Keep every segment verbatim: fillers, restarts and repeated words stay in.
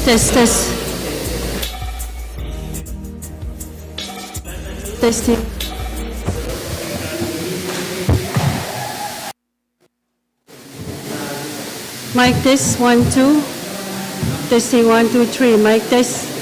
Test, test. Testing. Mic test, one, two. Testing, one, two, three. Mic test.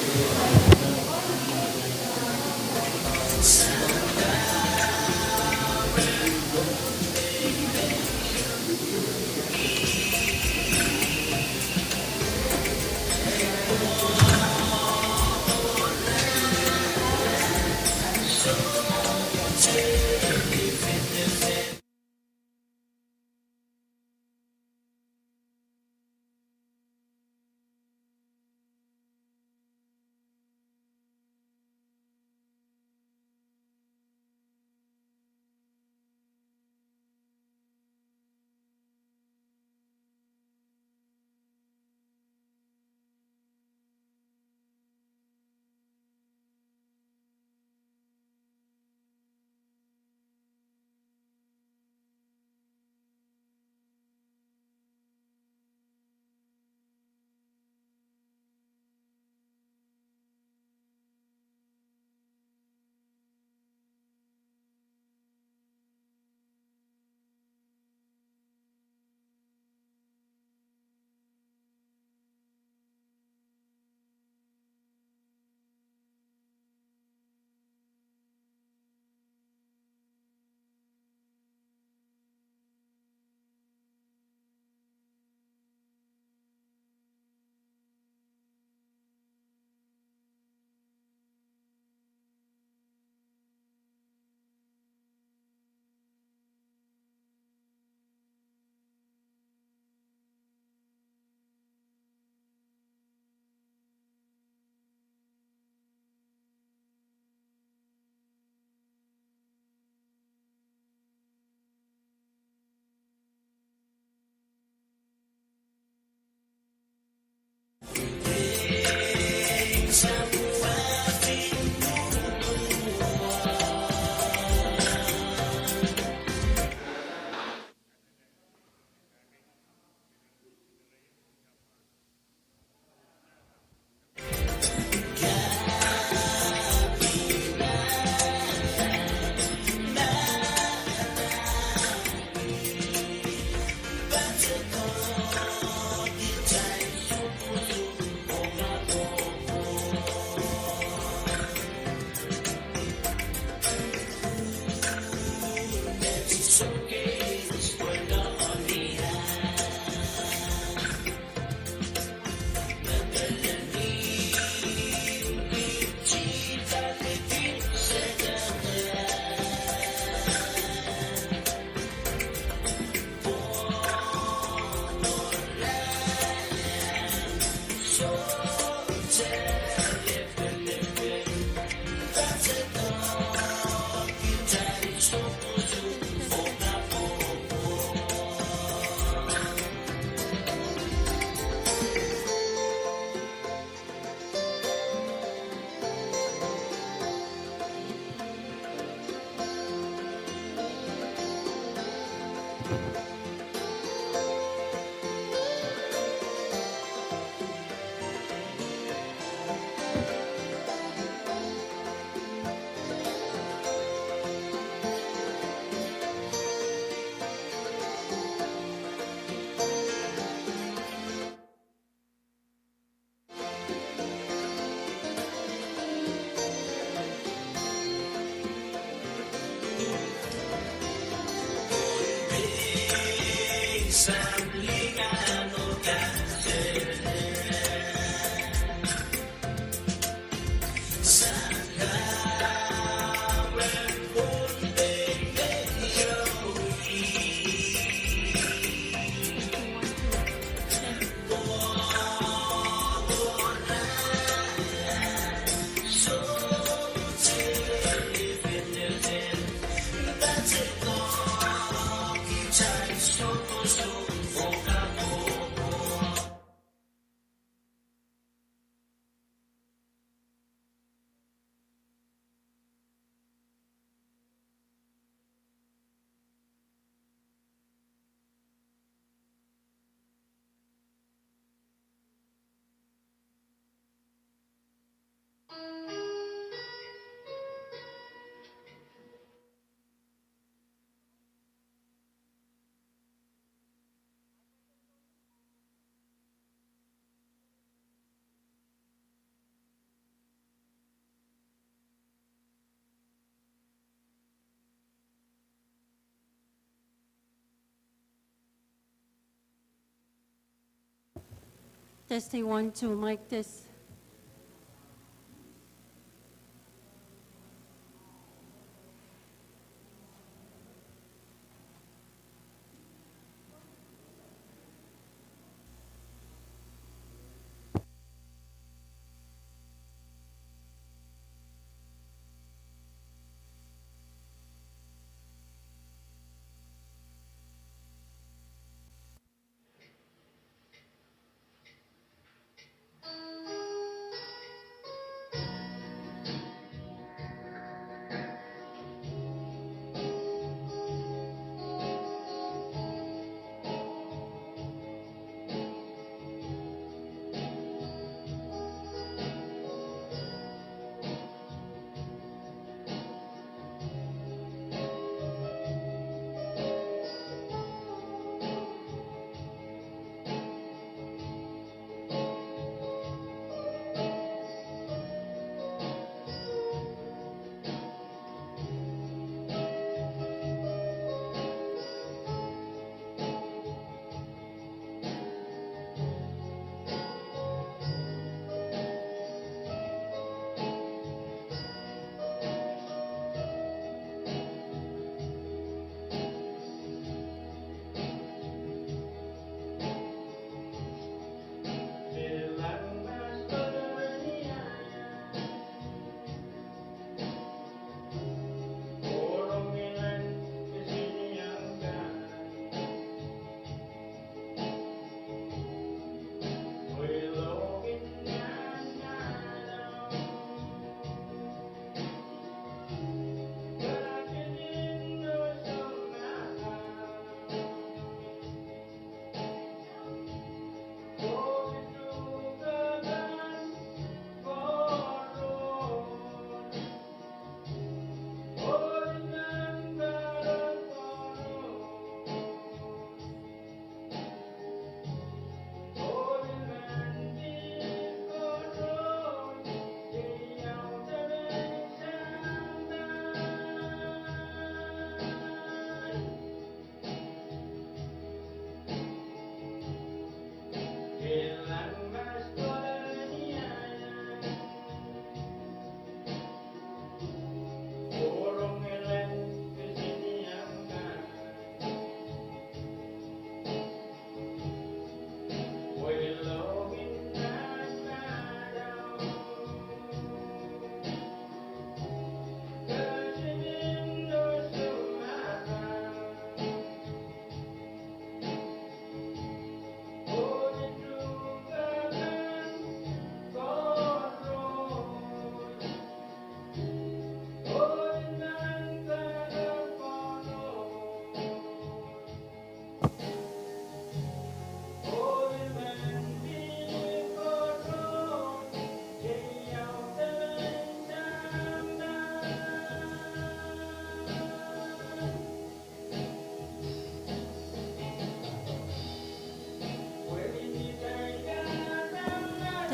Testing, one, two, mic test.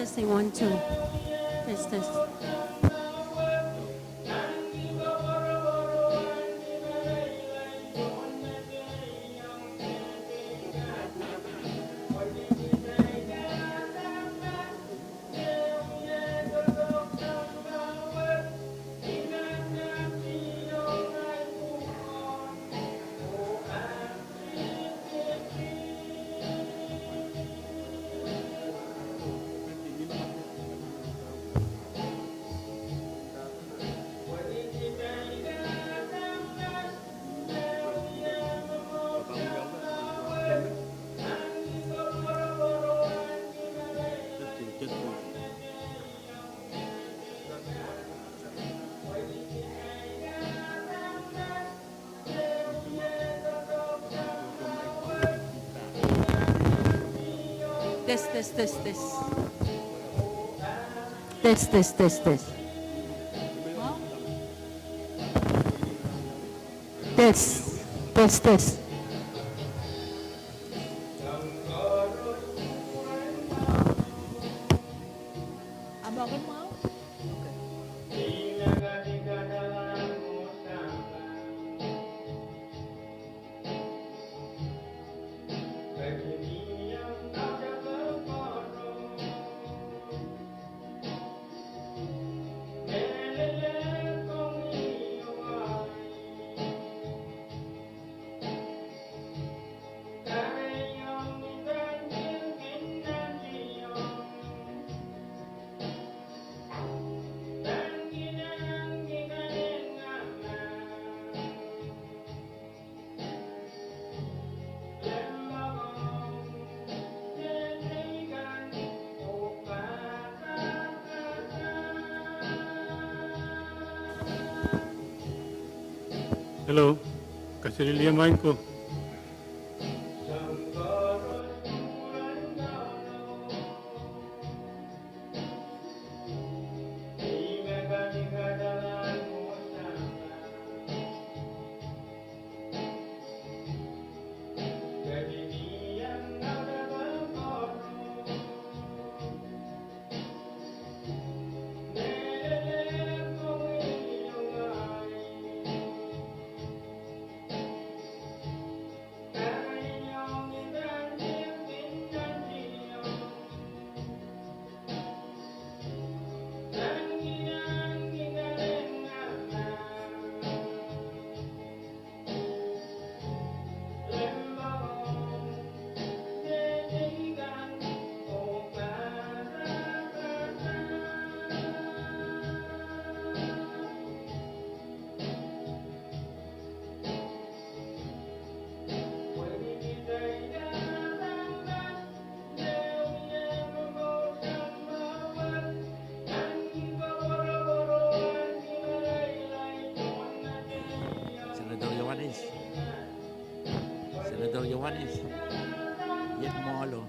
Testing, one, two. Test, test. Test, test, test, test. Test, test, test, test. Test, test, test. Hello, kaselehlie maing ko. Senator Johannes. Senator Johannes. Iet mwohlo.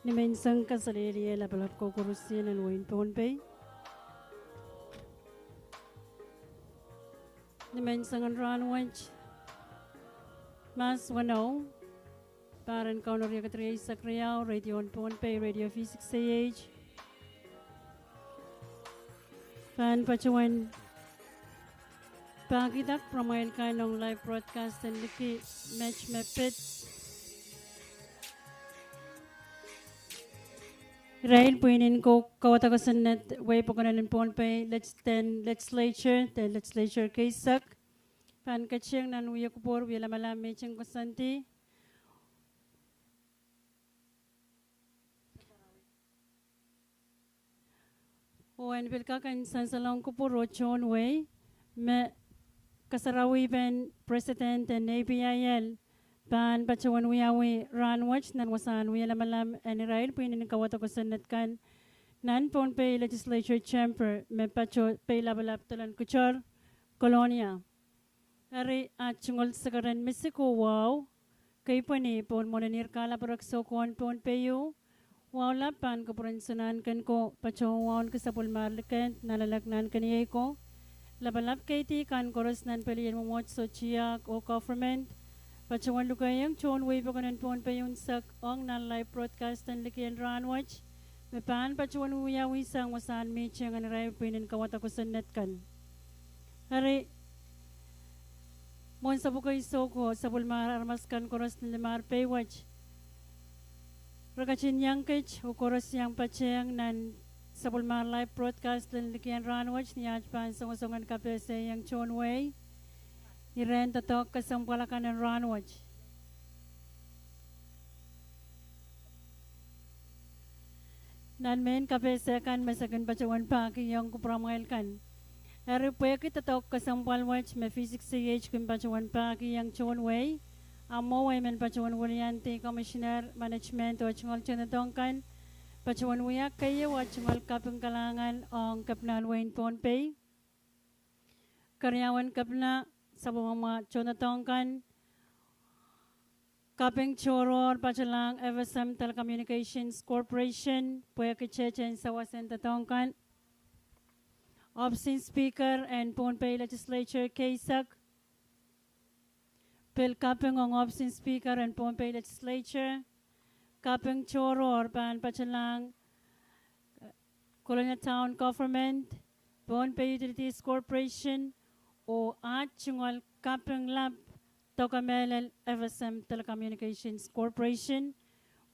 Ni menseng kaselehlie lapalap ko koaros nan wehin Pohnpei. Ni menseng en rahn wet, mahs weneu, pahn Kauno riekid rieisek riau, Radio Pohnpei, Radio V six A H, pahn patohwan pahkihda pramwail kan ong live broadcast en liki met me pid irail pwihn en ko-, kauwada kosonned wehi pokon en Pohnpei Legis-, den Legislature, den Legislature keisek, pahn ketieng nan wie kupwur, wie lamalam, mehting koasoandi. Oh en pil kak en sansalohng kupwur oh tohn wehi, me kasarawipen President en A P I L pahn patohwan wiawi rahn wet nan wasahn wie lamalam en irail pwihn en kauwada kosonned kan nan Pohnpei Legislature Chamber me patoh Peilapalap, Dolonkitol, Kolonia. Eri, a tungoal sekeren misik oh wahu, kei pweni pohn mwoalen kahlap rek soukohn Pohnpei. Wahu lap pahn kupwuren Sounkomour, patohwan kin sapwellimahr likend nanleng nan keniei ko. Lapalap keidi kan koaros nan pelien mwomwohdiso, tiahk oh government, patohwan lukehiong tohn wehi pokon en Pohnpei unsek ong nan live broadcast en liki en rahnwet, me pahn patohwan wiawi sang wasahn mihting en irail pwihn en kawada kosonned kan. Eri, mwohn sapwukei soukohn, sapwellimahr aramas kan koaros ni limmahr pei wet, re ketin iang kit oh koaros iang patehng nan sapwellimahr live broadcast en liki en rahnwet, ni aht pahn songosong en kapehsehiong tohn wehi ni rehn doadoahk kesempwal akan en rahnwet. Nan mehn kapehse kan me se kin patohwan pahkihong kupwuramwail kan. Eri, pwehki doadoahk kesempwal wet me V six A H kin patohwan pahkihong tohn wehi, a mwowe I men patohwan weliandi Commissioner Management oh tungoal tohndoadoahk kan patohwan wia keieu ah tungoal kaping kalahngan ong Kepinahn wehin Pohnpei, keriaun Kepina, sapwellimamwahu tohndoadoahk kan, kaping tohrohr patohlahng F S M Telecommunications Corporation pwehki tehtehn sawas en doadoahk kan, ohpis en Speaker en Pohnpei Legislature keisek, pil kaping ong ohpis en Speaker en Pohnpei Legislature, kaping tohrohr pahn patohlahng Kolonia Town Government, Pohnpei Utilities Corporation, oh aht tungoal kaping lap dokemehlel F S M Telecommunications Corporation,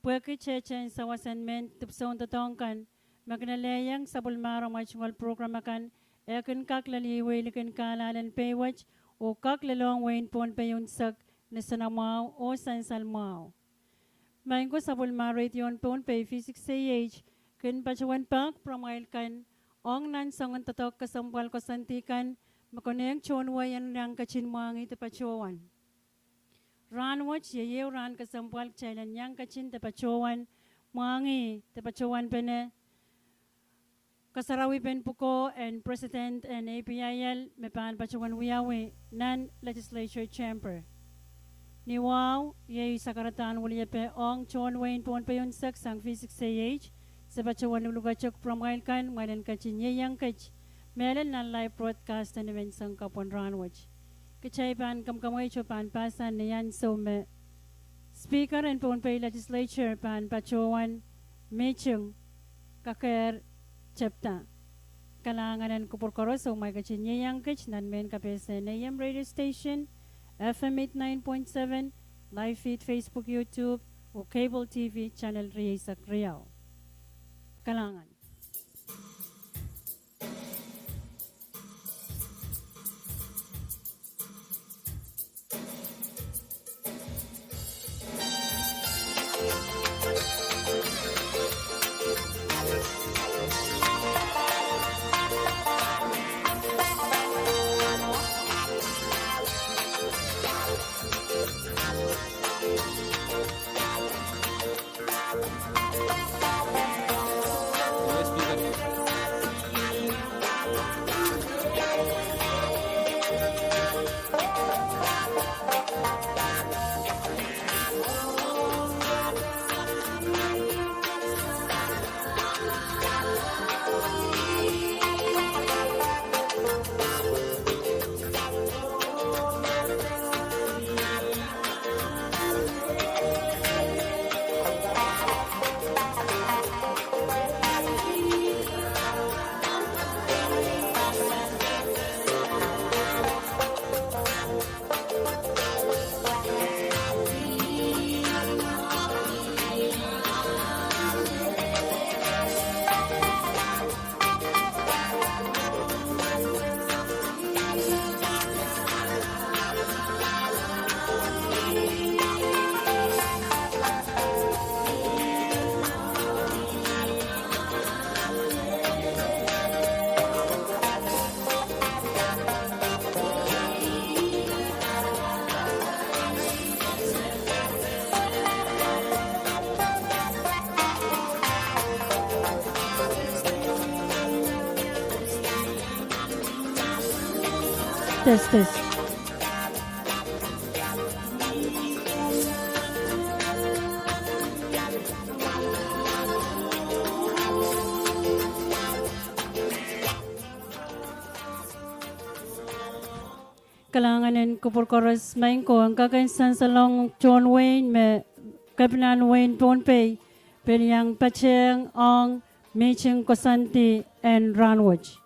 pwehki tehtehn sawas en mehn dipwisoun doadoahk kan, me kin elehiong sapwellimahr amwail tungoal program akan, e kin kak lel iwei likin kahlahlen pei wet, oh kak lelohng wehin Pohnpei unsek ni soanamwahu oh sansal mwahu. Maing ko, sapwellimahr redio en Pohnpei V six A H kin patohwan pak pwuramwail kan ong nan soangen doadoahk kesempwal koasoandi kan, me konehng tohn wehi en iang ketin mwahngih de patohwan. Rahnwet iei ehu rahn kesempwal kitail en iang ketin de patohwan mwahngih de patohwanpene kasarawipen pwukoa en President en A P I L me pahn patohwan wiawi nan Legislature Chamber. Ni wahu, iei sakaradahn weliepe ong tohn wehin Pohnpei unsek sang V six A H, se patohwan luhlukete kupwuramwail kan, mwail en ketin ieiang kit mehlel nan live broadcast en I men song kapw en rahnwet. Kitail pahn kamwakamweit oh pahn pahsan ni ansou me Speaker en Pohnpei Legislature pahn patohwan mihting kakehr tepda. Kalahngan en kupwur koaros oh mwail ketin ieiang kit nan mehn kapehse en A M radio station, F M eighty-nine point seven, live feed Facebook, YouTube, oh cable T V channel rieisek riau. Kalahngan. Test, test. Kalahngan en kupwur koaros. Maing ko, en kak en sansalong tohn wehin me kepinahn wehin Pohnpei pil iang patehng ong mihting koasoandi en rahnwet.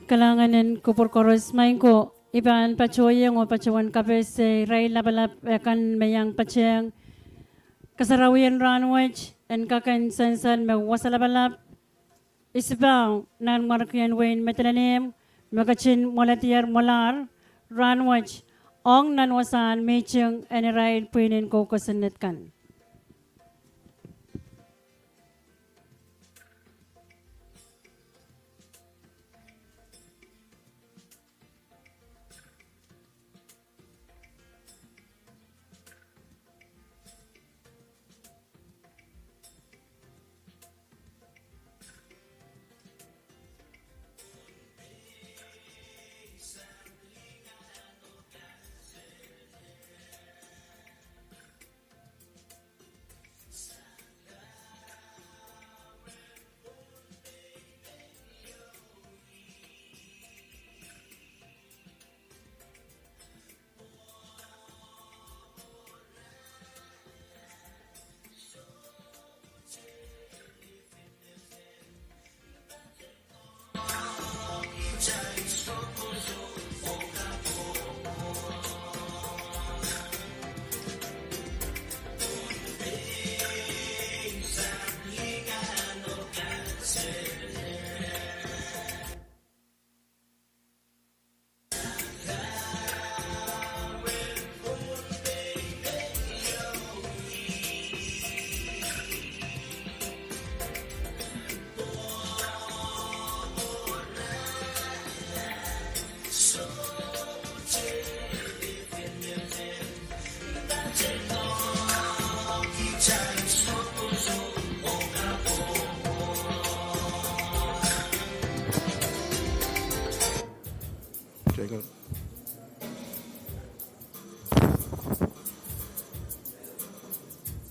Kalahngan en kupwur koaros. Maing ko, I pahn patohieng oh patohwan kapehse irail lapalap akan me iang patehng kasarawien rahnwet en kak en sansal me wasa lapalap, Isipau Nanmwarkien wehin Madolenihmw, me ketin mwoledier mwohlahr rahnwet ong nan wasahn mihting en irail pwihnen kou kosonned kan.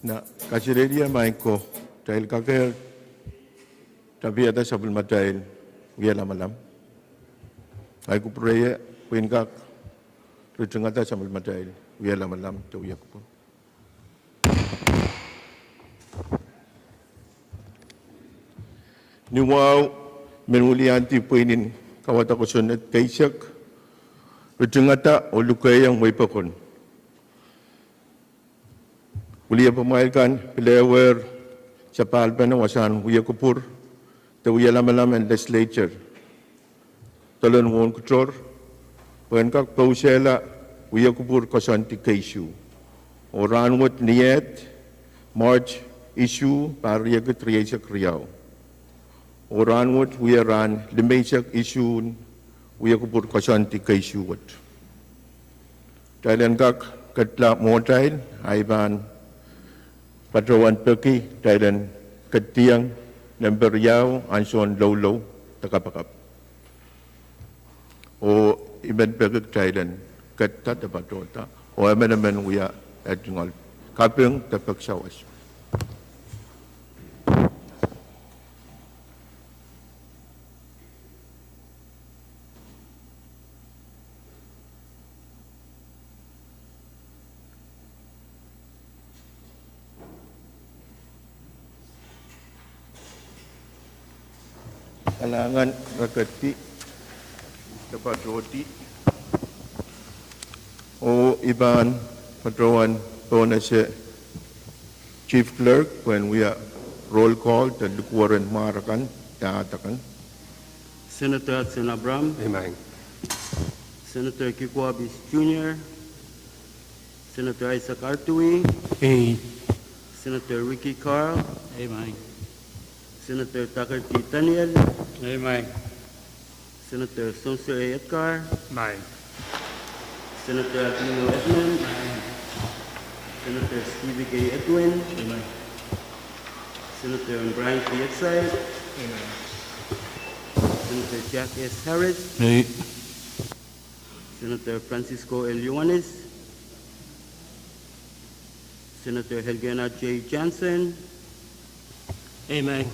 Nan kaselehlie maing ko, kitail kakehr tapihada sapwellimatail wielamalam. Ai kupwure pwihn kak ritingada, samwalahn atail wia lamalam de wia kupwur. Ni wahu, I men wiliandi pwihn en kauwada kosonned keisek, ritingada oh lukehiong wehi pokon. Wiliepamwail kan pil ehuehr sapahlpene wasahn wia kupwur de wia lamalam en legislature, dolen Wohn Kutur, pwehn kak pousehla wia kupwur koasoandi keisuh. Oh rahnwet Niehd, March isuh, pahr riekid rieisek riau. Oh rahnwet wia rahn limeisek isuh, wia kupwur koasoandi keisuh wet. Kitail en kak ketla mwohtail, ahi pahn patohwan peki kitail en ketieng nempe riau, ansoun loulou de kapakap. Oh I men peki kitail en ketta de patohda, oh emenemen wia tungoal kaping de pek sawas. Kalahngan, rekedi, de patohdi. Oh I pahn patohwan pohnese Chief Clerk pwehn wia roll call de likwer en mwar akan de ahd akan. Senator Hudson Abraham. Amen. Senator Kiko Abis Junior, Senator Isaac Artui. Aye. Senator Ricky Carl. Amen. Senator Tucker T. Daniel. Amen. Senator Spencer A. Edgar. Amen. Senator Albino Edmund. Amen. Senator Stevie K. Edwin. Amen. Senator Brian P. Exide. Amen. Senator Jack S. Harris. Aye. Senator Francisco L. Ioanis. Senator Helgena J. Johnson. Amen.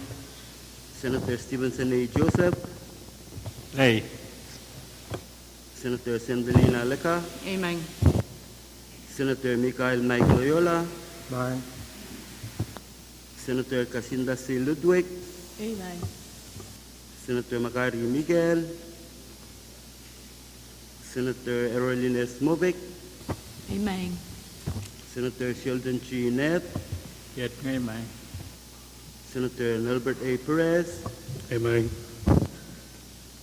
Senator Stevenson A. Joseph. Aye. Senator Sendelina Leka. Amen. Senator Michael Mike Loyola. Amen. Senator Kasinda C. Ludwig. Amen. Senator Makari Miguel. Senator Erolin S. Movic. Amen. Senator Sheldon G. Ned. Yet, amen. Senator Nelbert A. Perez. Amen.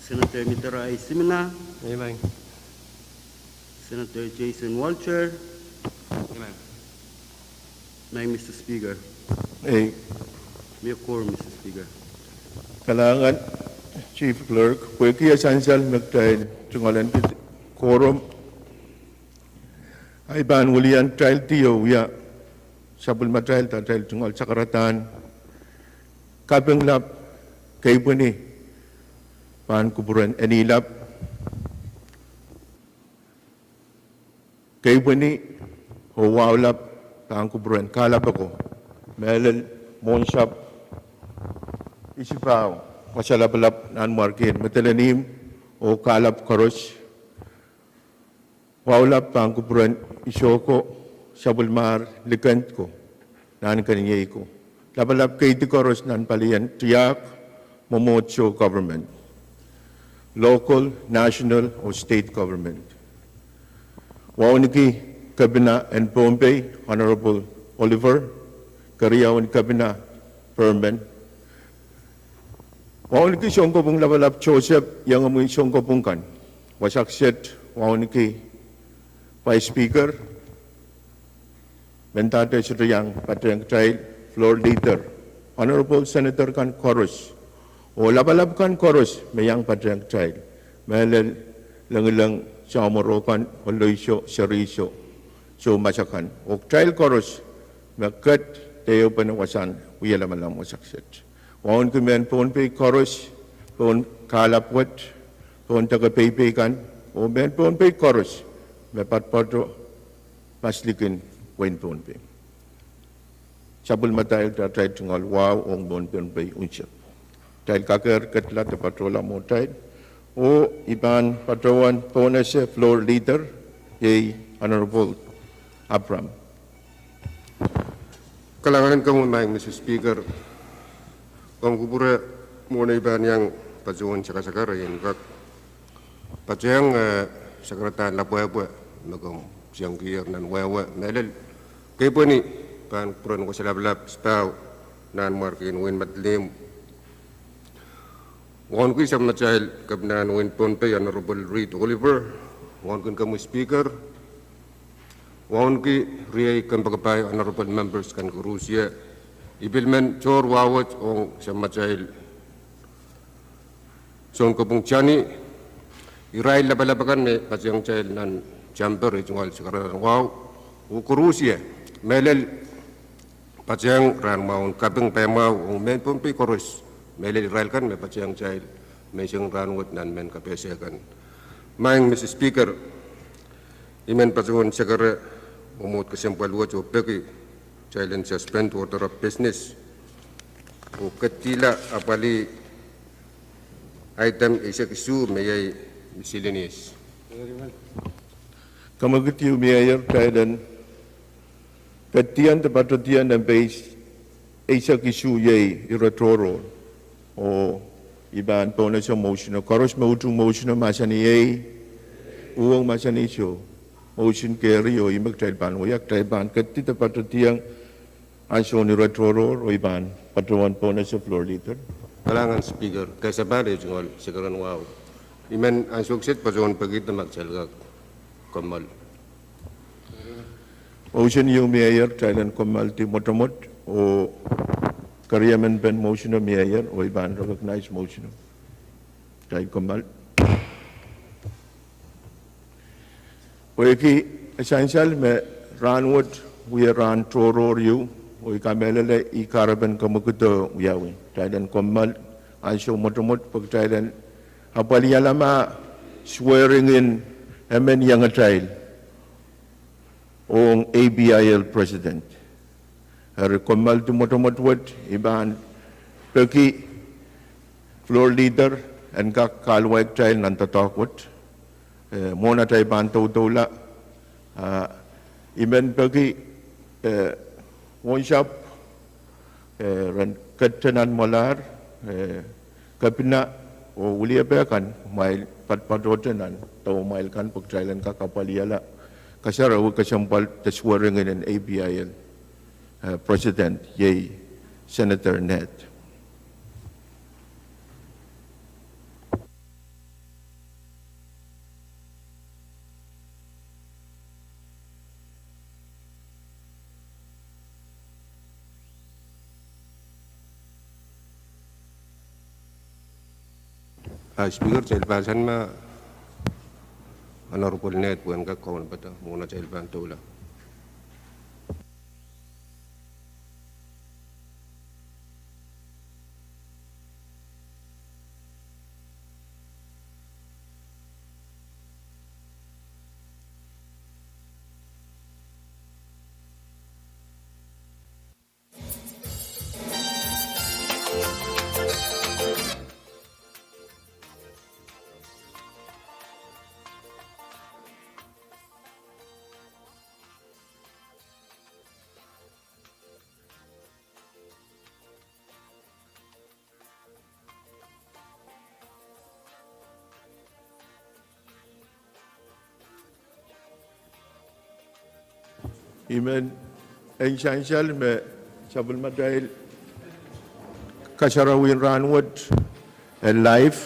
Senator Mitara I. Simina. Amen. Senator Jason Walter. Amen. Amen, Mister Speaker. Aye. Mie quorum, Mister Speaker. Kalahngan, Chief Clerk, pwehki e sansal me kitail tungoal en kit quorum, ahi pahn wilian kitail D O wia sapwellimatail de atail tungoal sakaradahn kaping lap, keipweni pahn kupwuren eni lap, keipweni oh wahu lap pahn kupwuren kahlap ako, mehlel mwohnsapw Isipahu, Wasa Lapalap, Nanmwarkien, Madolenihmw oh kahlap koaros. Wahu lap pahn kupwuren Isoko, sapwellimahr Likend ko, Nahnken Iei ko. Lapalap keidi koaros nan palien tiahk, mwomwohdiso, government, local, national oh state government. Wauneki Kepina en Pohnpei, Honorable Oliver, keriaun Kepina Perman. Wauneki Sounkopwung Lapalap Joseph, iengomwi sounkopwung kan. Wasak set wauneki Vice Speaker, mendahte sohte iang patehng kitail, Floor Leader, Honorable Senator kan koaros, oh lapalap kan koaros me iang patehng kitail, mehlel lengileng, samworo kan, Oloiso, Seriso, soumas akan, oh kitail koaros me ket dehiepene wasahn wielamalam wasak set. Wauneki mehn Pohnpei koaros, pohn kahlap wet, pohn deke peipei kan, oh mehn Pohnpei koaros me poatopoato maslikin wehin Pohnpei. Sapwellimatail de atail tungoal wahu ong mehn Pohnpei unsek. Kitail kakehr ketla de patohla mwohtail. Oh I pahn patohwan pohnese floor leader, iei Honorable Abram. Kalahngan en komwi, Maing Mister Speaker. Komw kupwure, mwohn ei pahn iang patohwan sakasakar, I en kak patehng, eh, sakaradahn lapwehpwe me komw tiengkier nan wehwe mehlel. Kei pwehn pahn kupwuren wasa lapalap sipahu, Nanmwarkien Wein Madolenihmw. Wauneki sapwmatail Kepinahn Wein Pohnpei, Honorable Reed Oliver. Wauneki komwi Speaker. Wauneki riei kompoakepahi, Honorable Members kan koaros. I pil men tohr wahwet ong sapwmatail Sounkopwung Tani, irail lapalap akan me patehng kitail nan chamber, ei tungoal sakaradahn wahu, oh koaros mehlel patehng rahn mwahu en kaping pehmwahu ong mehn Pohnpei koaros, mehlel irail kan me patehng kitail menseng rahn wet nan mehn kapehse kan. Maing Mister Speaker, I men patohwan sakara mwomwohd kesempwal wet oh peki kitail en suspend order of business oh ketidihla apwalih item eisek isuh me iei miscellaneous. Kamwekid ieu Miehier, kitail en ketidiong department en page eisek isuh iei ire tohrohr. Oh I pahn pohnese motion o koaros me utung motion o mahsanih iei, uhwong mahsanih soh. Motion carry oh ih me kitail pahn wia, kitail pahn ketidi department ansoun ire tohrohr, oh I pahn patohwan pohnese floor leader. Kalahngan Speaker, kasapahl ei tungoal sakaradahn wahu. I men ansou kiset patohwan pekihda ma kitail kak kommoal. Motion ieu Miehier, kitail en kommoaldi mwotomwot oh keriemen pen motion o Miehier, oh I pahn recognize motion o. Kitail kommoal. Pwehki e sansal me rahn wet wia rahn tohrohr ieu, oh I kamehlele ih kahrepen kamwekido wiawi. Kitail en kommoal ansou mwotomwot pwe kitail en apwalihala ma swearing in emen iengatail ong A P I L President. Eri kommoaldi mwotomwot wet, I pahn peki floor leader en kak kahluwa kitail nan doadoahk wet, eh, mwohn atail pahn doudoula, ah, I men peki, eh, wonsap, eh, ren ketiket nan mwoalahr, eh, Kepina oh wiliepe kan, kumwail patohte nan dawamwail kan pwe kitail en kak apwalihala kasarawi kesempwal de swearing in en A P I L, eh, President, iei Senator Ned. Ah, Speaker, kitail pahn sang ma Honorable Ned pwehn kak kaunopada mwohn atail pahn doula. I men en sansal me sapwellimatail kasarawien rahn wet e live,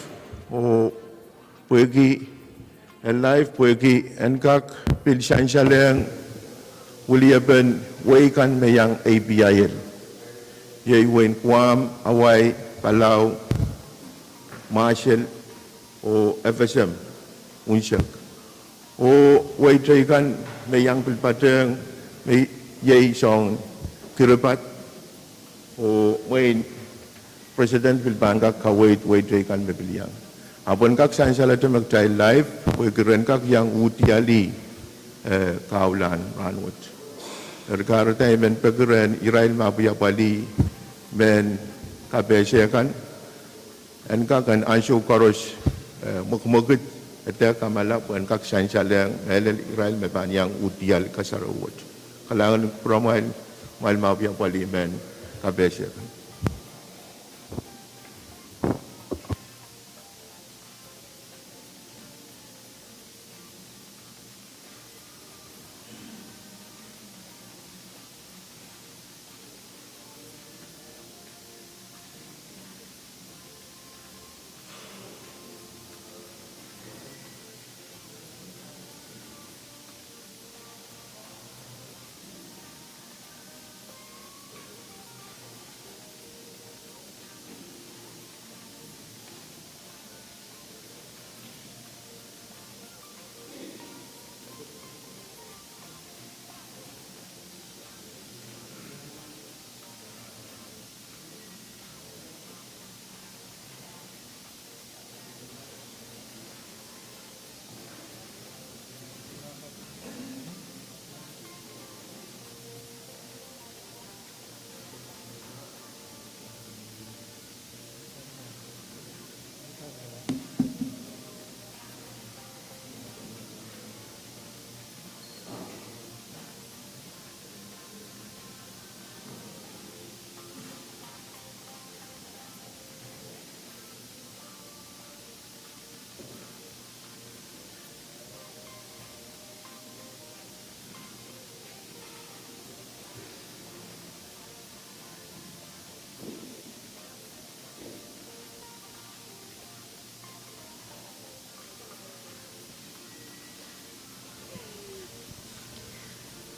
oh pwehki e live pwehki en kak pil sansalehng wiliepen wehi kan me iang A P I L. Iei wehin Guam, Hawaii, Palau, Marshall, oh F S M unsek. Oh wehi teikan me iang pil patehng me iei soangen Kiribati, oh mwein President pil pahn kak kaweid wehi teikan me pil iang. Ahpw en kak sansalehda me kitail live, pwehki ren kak iang uhdi alih, eh, kahlahn rahn wet. Eri kahrehda I men peki rehn irail me apwaliapwalih mehn kapehse kan, en kak en ansou koaros eh, mwekimwekid, eh, de kamala pwehn kak sansalehng mehlel irail me pahn iang uhdial kasarawi wet. Kalahngan en kupwuramwail, mwail mapwi apwalih men, kapehse kan.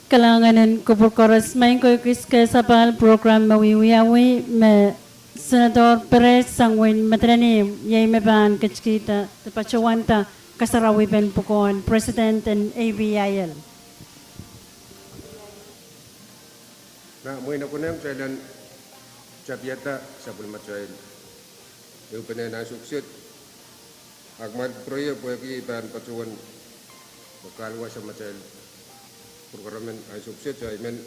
Kalahngan en kupwur koaros. Maing ko, kis kehlail pwurokiram me wiwiawi me Senator Perez sang wehin Madolenihmw, iei me pahn ketikihda de patohwanda kasarawipen pwukoahn President en A P I L. Na mwein e konehng kitail en tapiada sapwellimatail ehupene en ansou kiset. Ahpw kumwail kupwureie pwehki pahn patohwan me kaluwa samatail pwurokiramen ansou kiset, I men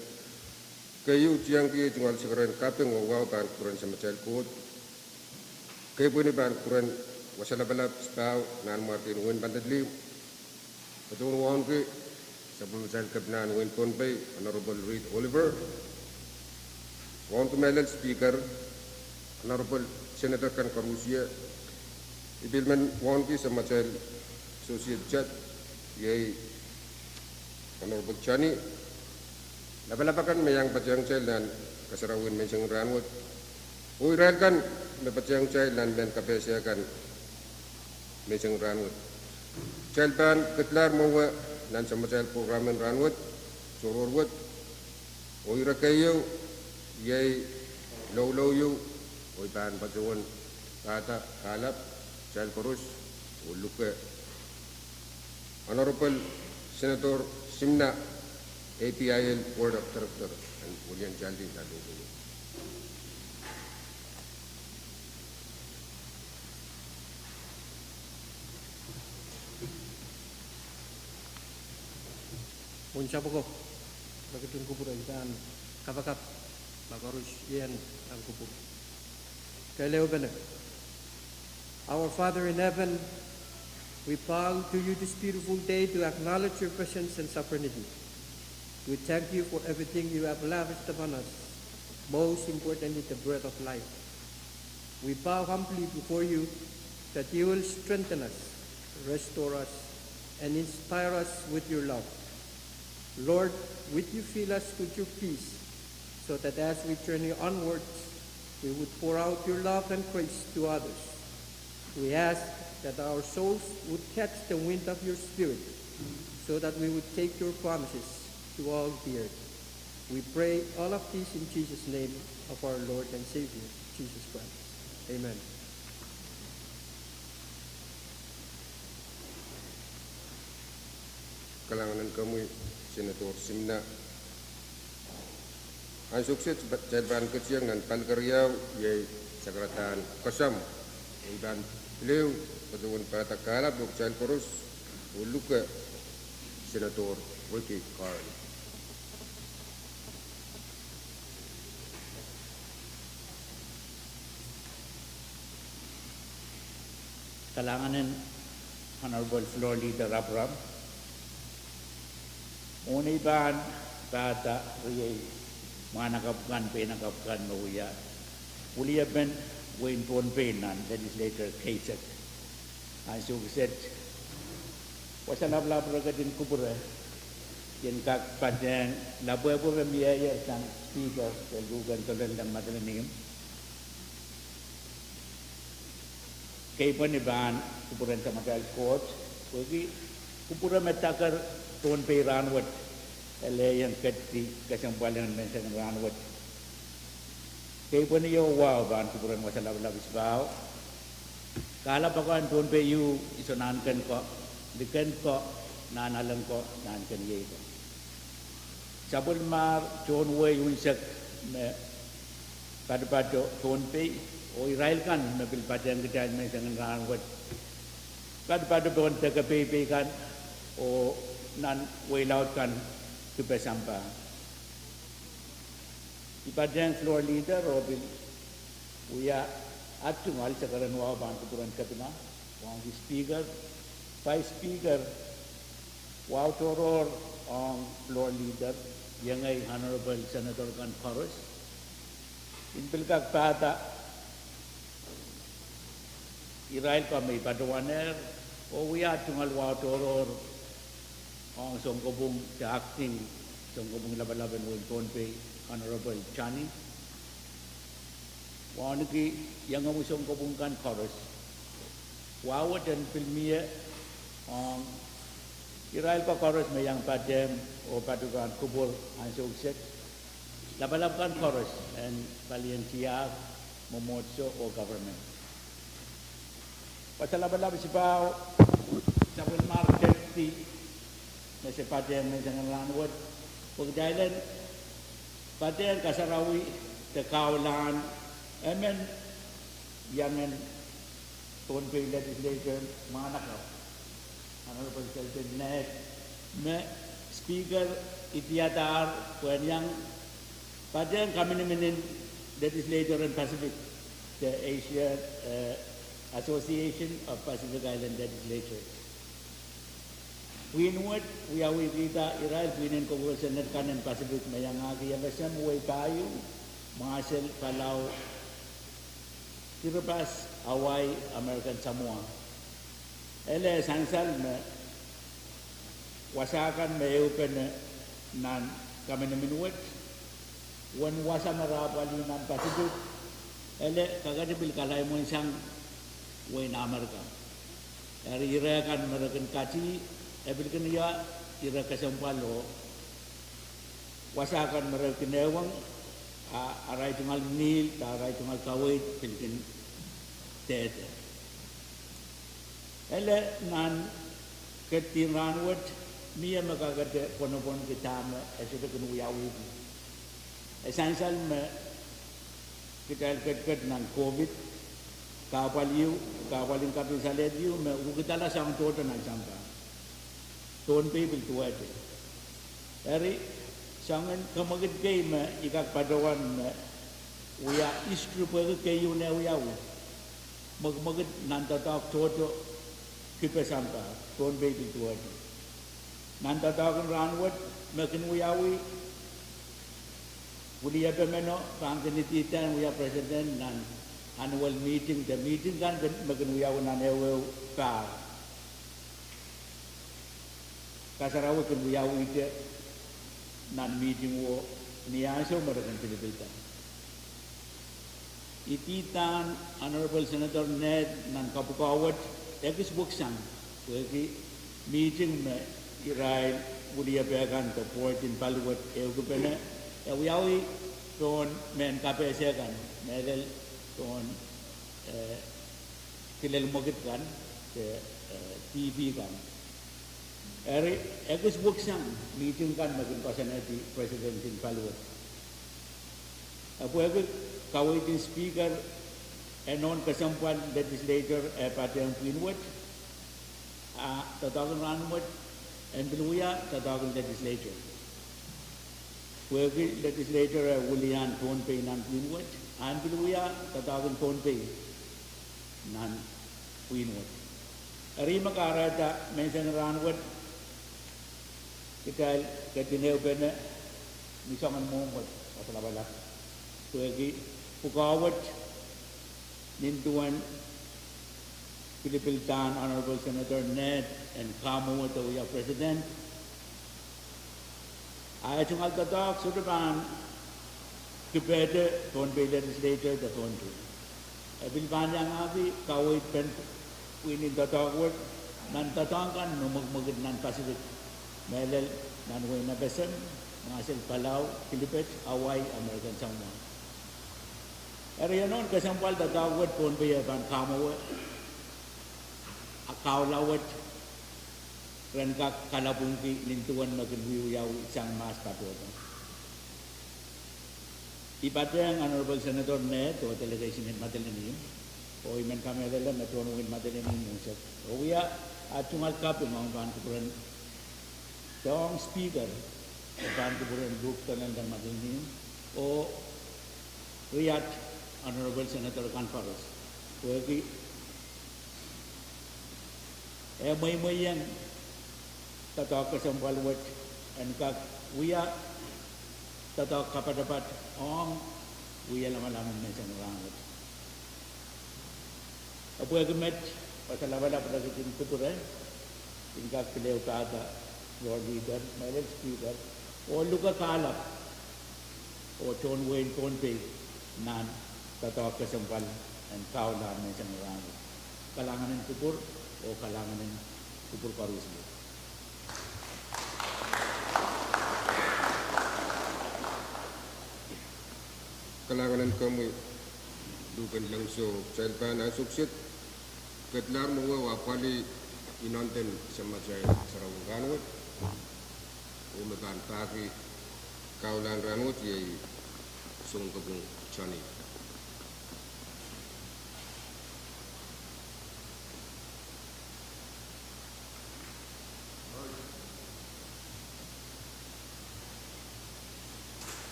keieu tiengki tungoal sakaradahn kaping oh wahu pahn kupwuren samatail Koht. Keipweni pahn kupwuren Wasa Lapalap Sipahu, Nanmwarkien Wehin Madolenihmw. Patohwan wauneki sapwellimatail Kepinahn Wehin Pohnpei, Honorable Reed Oliver. Wauneki mehlel Speaker, Honorable Senator kan koarusie. I pil men wauneki samatail Associate Judge, iei Honorable Johnny. Lapalap akan me iang patehng kitail nan kasarawien menseng en rahnwet, oh irail kan me patehng kitail nan mehn kapehse kan menseng en rahnwet. Kitail pahn ketlahr mwowe nan samatail pwurokiramen rahnwet, tohrohr wet, oh ire keieu iei loulou ieu, oh I pahn patohwan pahda kahlap kitail koaros oh luke Honorable Senator Simna, A P I L Board of Director, en wiliandi nan loulou. Mwohn sapwoko, me ketin kupwure, I pahn kapakap ma koaros ien pahn kupwur. Kehl ehupene. Our Father in heaven, we bow to you this beautiful day to acknowledge your presence and sovereignty. We thank you for everything you have lavished upon us, most importantly, the breath of life. We bow humbly before you that you will strengthen us, restore us, and inspire us with your love. Lord, would you fill us with your peace, so that as we journey onwards, we would pour out your love and grace to others. We ask that our souls would catch the wind of your Spirit, so that we would take your promises to all the earth. We pray all of this in Jesus' name of our Lord and Savior, Jesus Christ. Amen. Kalahngan en komwi, Senator Simna. Ansou kiset kitail pahn ketiong nan pali keriau, iei sakaradahn kesempwal. I pahn pil ehu patohwan pahda kahlap oh kitail koaros oh luke Senator Ricky Carl. Kalahngan en Honorable Floor Leader Abraham, oh ni pahn pahda riei mwahnakapw kan, peinakapw kan me wia weliepen wehin Pohnpei nan Legislature keisek. Ansou kiset, wasa lapalap re ketin kupwure, I en kak patehng lapwehpwe me mieier sang Speaker, Reluken Dolendeng Madolenihmw. Keipweni pahn kupwuren samatail Koht, pwehki kupwure me daker Pohnpei rahnwet, ele I en ketdi kesempwal en menseng en rahnwet. Keipweni oh wahu pahn kupwuren wasa lapalap isipahu. Kahlap pwukoahn Pohnpei ieu, iso nahnken ko, liken ko, nahnalek ko, nahnken iei ko. Sapwellimar tohn wehi unsek me patopato Pohnpei, oh irail kan me pil patehng kitail menseng en rahnwet, patopato pohn deke peipei kan oh nan wehi laud kan kipe sampah. I patehng Floor Leader oh pil wia at tungoal se keren wahu pahn kupwuren kepina, wauneki Speaker, Vice Speaker, wahu tohrohr ong Floor Leader, iengei Honorable Senator kan koaros, I en pil kak pahda irail ko me I patohwanehr, oh wia at tungoal wahu tohrohr ong sounkopwung de acting sounkopwung lapalap en wehin Pohnpei, Honorable Johnny, wauneki iengomwi sounkopwung kan koaros. Wahu wet en pil mie ong irail ko koaros me iang patehng oh patohwan kupwur ansou kiset, lapalap kan koaros en palien tiahk, mwomwohdiso oh government. Wasa lapalap isipahu, sapwellimar ketdi me se patehng menseng en rahnwet, pwe kitail en patehng kasarawi de kahlahn emen iangen Pohnpei Legislature mwahnakapw, Honorable Sheldon Ned, me Speaker idiadahr pwehn iang patehng kaminiminin legislature en Pacific de Asia, eh, Association of Pacific Island Legislatures. Pwihn wet wiawihkihda irail pwihn en kowe Senate kan en Pacific me iangahki FSM, Wehi Pahieu, Marshall, Palau, Kiribati, Hawaii, American Samoa. Ele sansal me wasa kan me ehupene nan kaminimin wet, uwen wasa me re apwalih nan Pacific, ele kakete pil kalaimwensang wehin Amerika. Eri ire kan me re kin kati, e pil kin wia ire kesempwal oh wasa kan me re kin ehweng, a arail tungoal ngihl de arail tungoal kaweid pil kin dehde. Ele nan ketdi en rahnwet, mie me kakete pwonopwonki dahme e sohte kin wiawihki. E sansal me kitail ketiket nan COVID, kahpwal ieu, kahpwal en kapehsalehdi ieu me wukidala soahng tohto nan sampah. Pohnpei pil duwehte. Eri, soangen kemwekid kei me I kak patohwan me wia history pwehki keieu ne wiawi. Mwekimwekid nan doadoahk tohto kipe sampah, Pohnpei pil duwehte. Nan doadoahk en rahnwet me kin wiawi, wiliepe meno pahn kin idihda en wia president nan annual meeting de meeting kan me kin wiawi nan ehuehu pahr. Kasarawi kin wiawihte nan meeting wo ni ansou me re kin pilipilda. Ididahn Honorable Senator Ned nan kapwukoa wet ekis weksang, pwehki meeting me irail wiliepe kan de board en paliwet ehukipene, e wiawi pohn mehn kapehse kan, mehlel pohn, eh, kilel mwekid kan, de, eh, TV kan. Eri, ekis weksang meeting kan me kin koasoanehdi president en paliwet. E pwehki kaweid en Speaker, e nohn kesempwal legislature e patehng pwihn wet, a doadoahk en rahnwet en pil wia doadoahk en legislature. Pwehki legislature e wilian Pohnpei nan pwihn wet, a en pil wia doadoahk en Pohnpei nan pwihn wet. Eri me kahrehda menseng rahn wet, kitail ketin ehupene ni soangen mwohmw wet, wasa lapalap. Pwehki pwukoa wet, nin duwen pilipildahn Honorable Senator Ned en kamwowe de wia President, a e tungoal doadoahk sohte pahn kipehte Pohnpei Legislature de Pohnpei. E pil pahn iangahki kaweid pen pwihn en doadoahk wet nan doadoahk kan me mwekimwekid nan Pacific, mehlel nan wehin FSM, Marshall, Palau, Kiribati, Hawaii, American Samoa. Eri inoun kesempwal doadoahk wet Pohnpei e pahn kamwowe, a kahula wet ren kak kalapwungki nin duwen me kin wiewiawi sang mahs patohdo. I patehng Honorable Senator Ned oh delegation en Madolenihmw, oh I men kamehlele me tohn wehin Madolenihmw unsek, oh wia at tungoal kaping ong pahn kupwuren, de ong Speaker, e pahn kupwuren Lukdonelda Madolenihmw, oh riat Honorable Senator Kanfaros, pwehki e mweimweiong doadoahk kesempwal wet en kak wia doadoahk kapatapat ong wia lamalam en menseng rahn wet. E pwehki met, wasa lapalap re ketin kupwure, kin kak pil ehupahda Floor Leader, mehlel Speaker, oh luke kahlap oh tohn wehin Pohnpei nan doadoahk kesempwal en kahulahn menseng rahn wet. Kalahngan en kupwur, oh kalahngan en kupwur koarusie. Kalahngan en komwi, Lukdonelda Madolenihmw. Kitail pahn ansou kiset ketlahng mwowe apwalih inenen Samatail Sarawi en rahn wet, oh me pahn pahki kahulahn rahn wet iei Sounkopwung Johnny.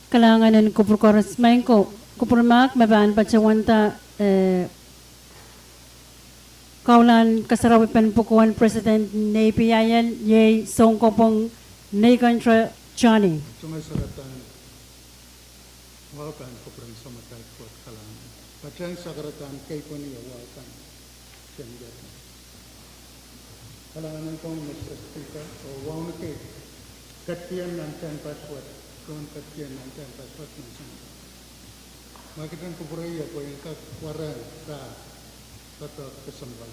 Kalahngan en kupwur koaros. Maing ko, kupwur mahk me pahn patohwanda, eh, kaulahn kasarawi pen pwukoahn President en APIL, iei Sounkopwung Neikendre Johnny. Tungoal sakarada en wahu pahn kupwuren samatail Koht kalahngan. Patehng sakarada en keipweni e wahu pahn ken ier. Kalahngan en komwi, Mister Speaker, oh wauneki ketkihong nan tehnpas wet, tohn ketkihong nan tehnpas wet menseng. Ma kitail kupwurei, e pwe en kak warehng doadoahk kesempwal.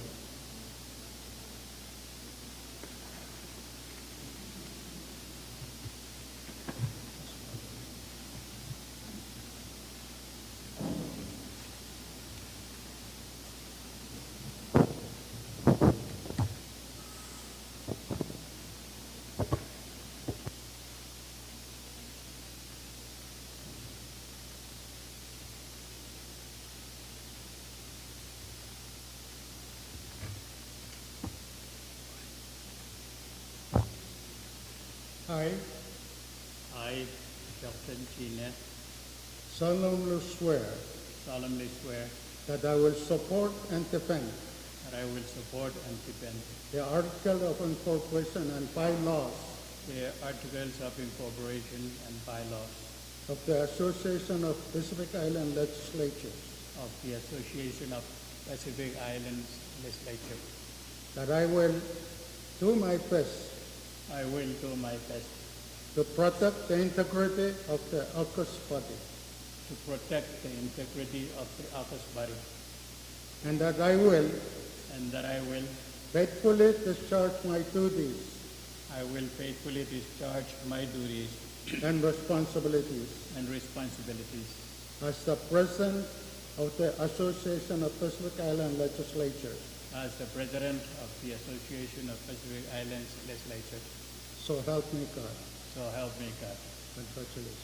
I, I, Justin Tine, solemnly swear, solemnly swear that I will support and defend, that I will support and defend the Article of Incorporation and bylaws, the Articles of Incorporation and bylaws of the Association of Pacific Island Legislatures, of the Association of Pacific Islands Legislature, that I will do my best, I will do my best to protect the integrity of the AUKUS body, to protect the integrity of the AUKUS body, and that I will, and that I will faithfully discharge my duties, I will faithfully discharge my duties and responsibilities, and responsibilities as the President of the Association of Pacific Island Legislatures, as the President of the Association of Pacific Islands Legislatures. So help me God. So help me God. Congratulations.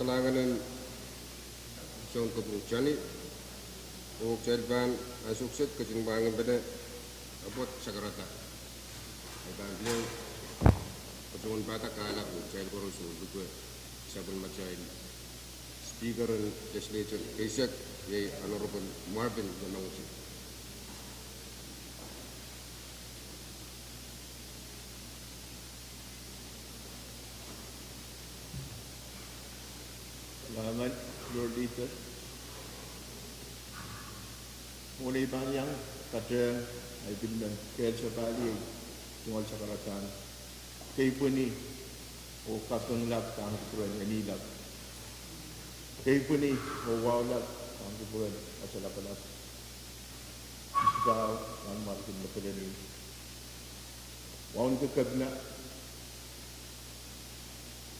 Nanganen Sounkopwung Johnny, oh kitail pahn ansou kiset ketin mwahngih pene Abbott Sakarada. Kitail pahn pil patohwan pahda kahlap, oh kitail koaros oh luke sapwellimatail Speaker en Legislature keisek, iei Honorable Marvin Nyamangiti. Kalahngan, Floor Leader. Mwohn ei pahn iang patehng, I pil men kehl sapahl iei tungoal sakaradahn keipweni oh kaping lap pahn kupwuren eni lap. Keipweni oh wahu lap pahn kupwuren wasa lapalap. Sipau, Nanmwarki, Madolenihmw. Wauneki Kepina,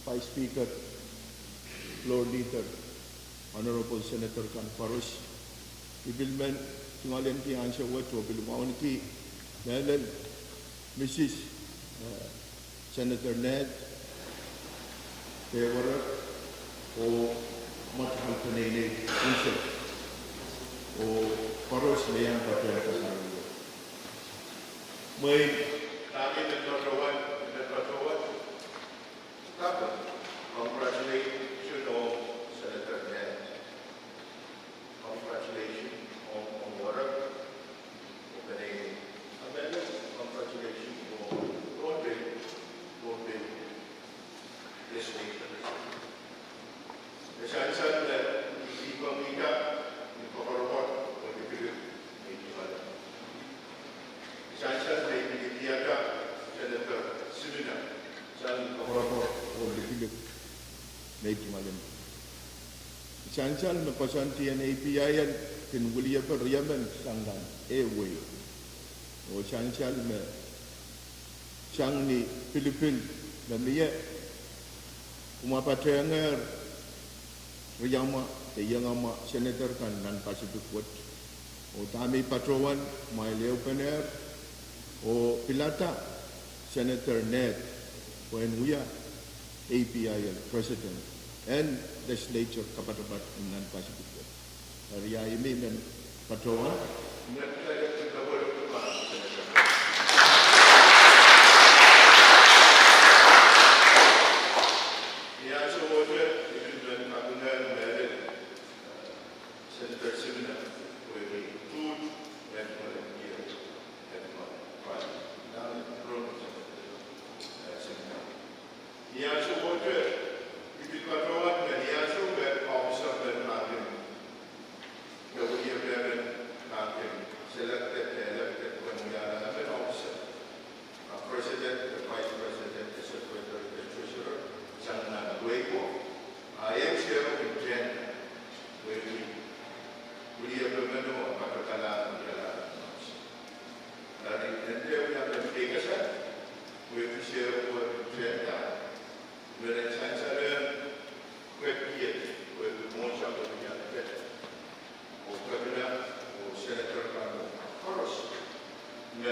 Vice Speaker, Floor Leader, Honorable Senator kan koaros. I pil men tungoal eni ansou wet oh pil wauneki mehlel Mrs., eh, Senator Ned Peiwerek, oh mwohtail peneinei unsek, oh koaros me iang patehng kasarawi. Mwein, dahme I men patohwan, I men patohwan kaping, congratulation ong Senator Ned. Congratulation ong, ong Werek, oh peneinei. Amen, congratulation ong Pohnpei, Pohnpei Legislature. E sansal me I pahn kihda ni koapworopwor oh likilik me I tungoal. E sansal me I pil kihda Senator Simina sang ni koapworopwor oh likilik me I tungoal. E sansal me koasoandi en A P I L kin wiliepe riemen sang nan airway. Oh sansal me sang ni pilipil me mie, kumwa patehng riamwa de iangahki senator kan nan Pacific wet. Oh dahme I patohwan, kumwail ehupene oh pilada Senator Ned pwehn wia A P I L President en Legislature kapatapat nan Pacific wet. Eri I men patohwan. Ni ansou wet, I pil patohwan me ni ansou me officer men pahn kin, me wiepe men pahn kin selected, elected, pwehn wiahla emen officer. A President, de Vice President, de Secretary, de Treasurer, sang nan wehi ko. A ehu seri intended, wehwehki wiliepe meno patohwan kalahngan, kalahngan. Eri, nin dehr wia me kei kasa, wehwehki seri ko intended, me ren sansal en ketiket, wehwehki mwohn sang wehwehki anet. Oh kepina, oh senator kan, oh koaros. Me I,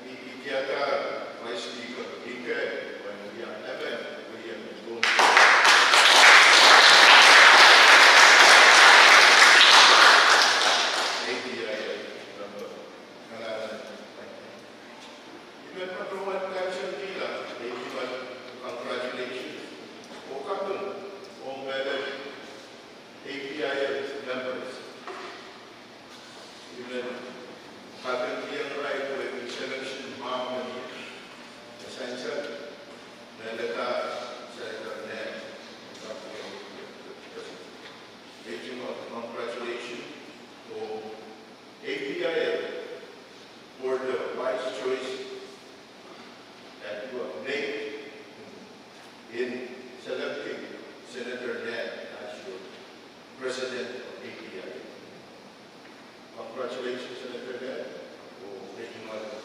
I kihda Vice Speaker Ginke, pwehn wia emen, wia emen. I men patohwan kaimwisekla, I men congratulations oh kaping ong mehlel A P I L members. I men kapingkihong irail pwehki selection harmony, e sansal me lelehda Senator Ned. Congratulations oh A P I L for the wise choice that you have made in selecting Senator Ned as your president of A P I L. Congratulations, Senator Ned. Oh, thank you, Madam.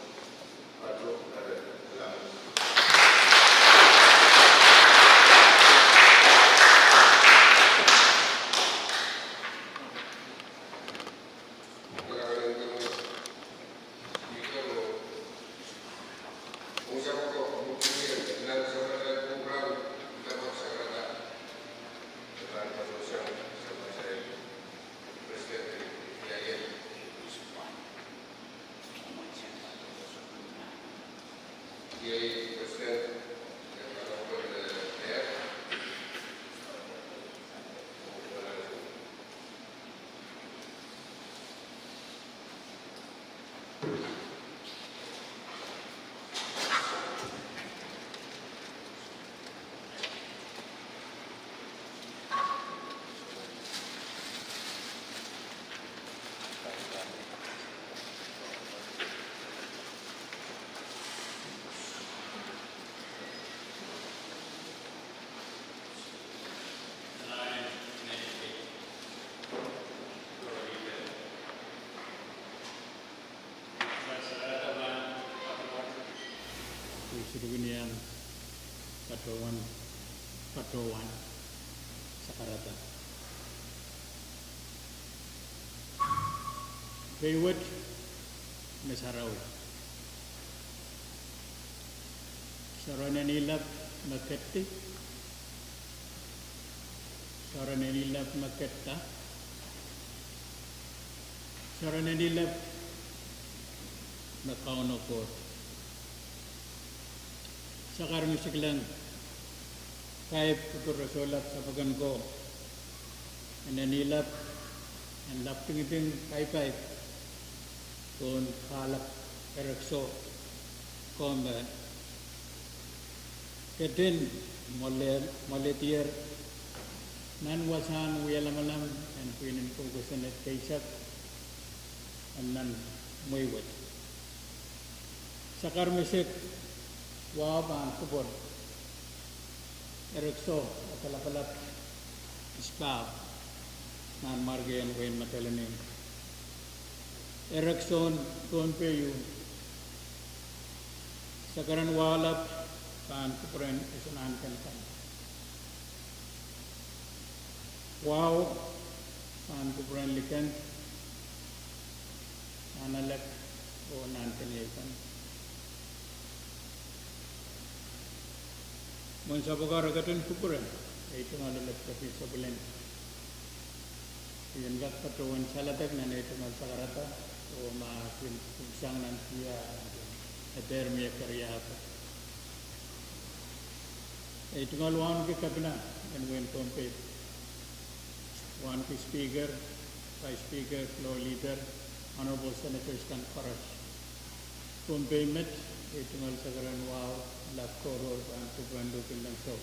Iduwen iang patohwan, patohwan sakarada. Pei wet me sarawi. Soahren en ilap me keti. Soahren en ilap me ketta. Soahren en ilap me Kauno Koht. Sakar me sikilang kaip kupwur re sohlap sapwokon ko. En en ilap, en lapdingiding paipai pohn kahlap erekiso ko me ketin mwoale-, mwoaledier nan wasahn wie lamalam en pwihn en kou kosonned keisek en nan mwehi wet. Sakar me sik wahu pahn kupwur erekiso, e kalapalap kisipahu nan mwarkien wehin Madolenihmw. Erekiso en Pohnpei u, sakar en wahu lap pahn kupwuren iso nahnken kan. Wahu pahn kupwuren likan, nahnalek oh nahnken ieu kan. Mwein sapwukar e ketin kupwure, ei tungoal Elipseti Sapwilin. I en kak patohwan saledek nan ei tungoal sakarada, oh ma kin pwupwusang nan kihda, e dehr mie keriahda. Ei tungoal wauneki kepina en wehin Pohnpei. Wauneki Speaker, Vice Speaker, Floor Leader, Honorable Senators kan koaros. Pohnpei met, ei tungoal sakar en wahu lap tohrohr pahn kupwuren luhk en lensou.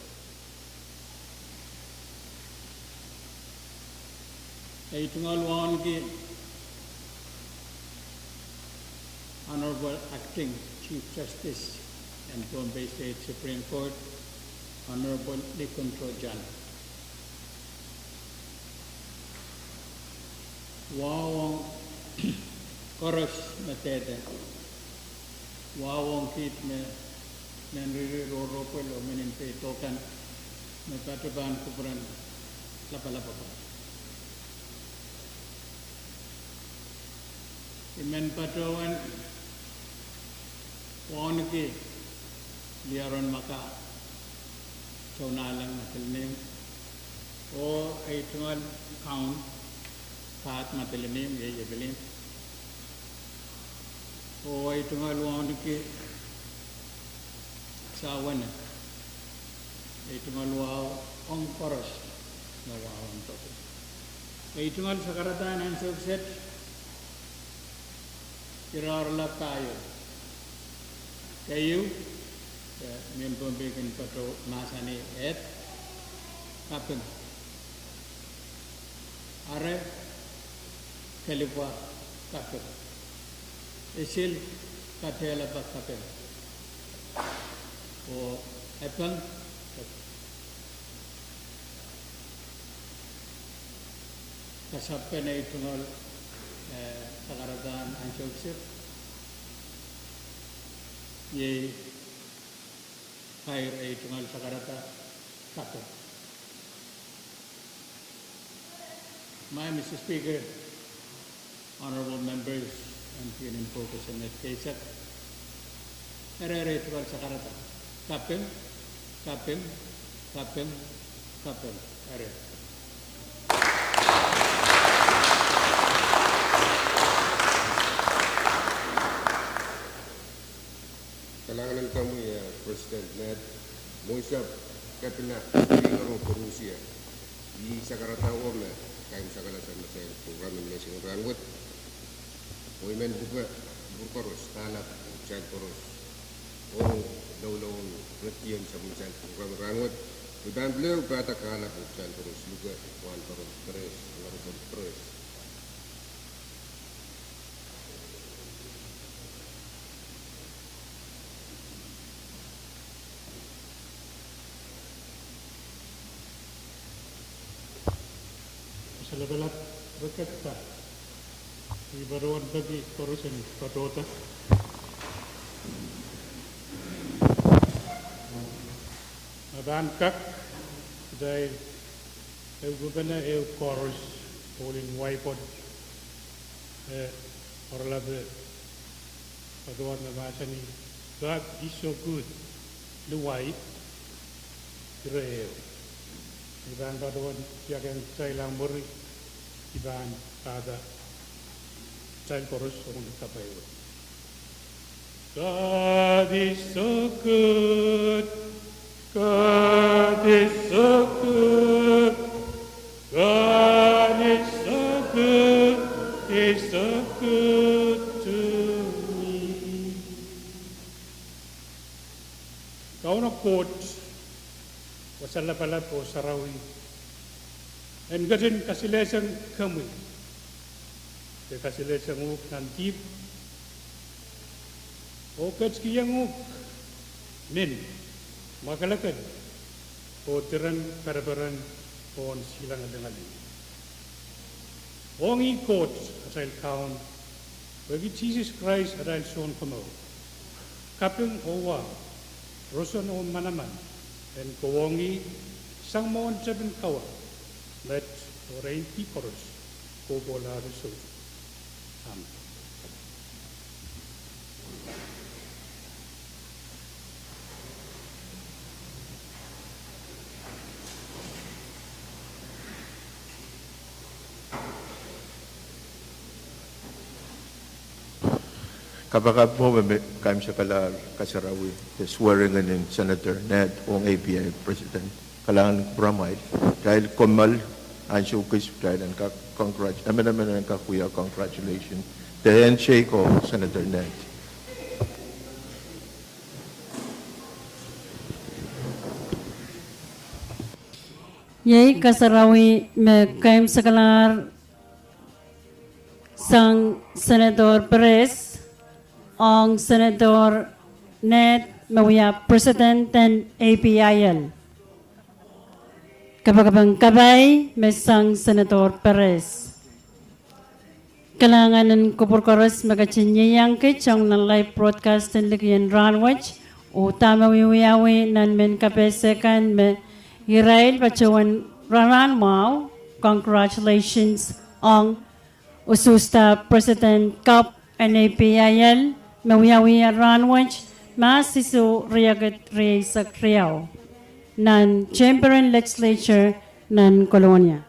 Ei tungoal wauneki Honorable Acting Chief Justice en Pohnpei State Supreme Court, Honorable Likun Rojan. Wahu ong koaros me dehde. Wahu ong kiht me men riri roropwil oh men en pei dohkan me patohwan kupwuren lapalap akan. I men patohwan wauneki Liaron Maka, Sounaleng Madolenihmw, oh ei tungoal Kaun Pat Madolenihmw, iei Evelyn. Oh ei tungoal wauneki Sawene, ei tungoal wahu ong koaros me wahu en doke. Ei tungoal sakarada en ansou kiset irair lap pahieu. Keieu, eh, mehn Pohnpei kin patoh mahsanih, eh, kaping. Are, kelipwa kaping. Isil, kadehlapa kaping. Oh epeng, kaping. Kasapwen ei tungoal, eh, sakarada en ansou kiset, iei kair ei tungoal sakarada, kaping. Maing Mister Speaker, Honorable Members, en pwihn en kou kosonned keisek, eri, eri, ei tungoal sakarada. Kaping, kaping, kaping, kaping, eri. Kalahngan en komwi, eh, President Ned, mweisap kepina, Speaker oh koarusie. Ih sakarada wet me kaimwisekala sang atail program en menseng en rahnwet. Oh I men pwukoa kupwur koaros, kahlap kitail koaros ong loulou en redien sapwellimatail program en rahnwet. I pahn pil pahda kahlap kitail koaros luke wahnpoaron Pres, Honorable Pres. Kaselehpwalap, rikidada. I patohwan peki koaros en patohda. Pahn kak, kitail ehupene ehu koaros, ohl en Waipod, eh, oaralape patohwan me mahsanih, God is so good, ni wai, ire ehu. Ni pahn patohwan tiahk en kitail ahmw mwuri, I pahn pahda kitail koaros ong kapai wet. God is so good. God is so good. God is so good. He's so good to me. Kauno Koht, Wasa Lapalap oh Sarawi, en ketin kasalehsang komwi, de kasalehsang uhk nan dihp, oh ketikihong uhk mehn mwakelekel, oh diren pereperen, oh silangelingeling. Ong ih Koht atail Kaun, pwehki Sises Krais atail Sounkomour, kaping oh wahu, roson oh manaman, en kowohng ih sang mwohn tepin kawah, met oh erein dihp koaros, kohkohlahte soutuk. Amen. Kapakap mwo me kaimwisekalahr kasarawi, the swearing in en Senator Ned ong A P I L President. Kalahngan en kupwuramwail, kitail kommoal ansou kis kitail en kak congrat-, emenemen en kak wia congratulation de handshake ong Senator Ned. Iei kasarawi me kaimwisekalahr sang Senator Perez ong Senator Ned me wia President en A P I L. Kapakap en kapai me sang Senator Perez. Kalahngan en kupwur koaros me ketin ieiang kit ong nan live broadcast en liki en rahnwet, oh dahme wiewiawi nan mehn kapehse kan me irail patohwan rahn mwahu, congratulations ong usuhsda President Cup en A P I L me wiawi rahnwet, Mahs isuh riekid rieisek riau, nan Chamber en Legislature nan Kolonia.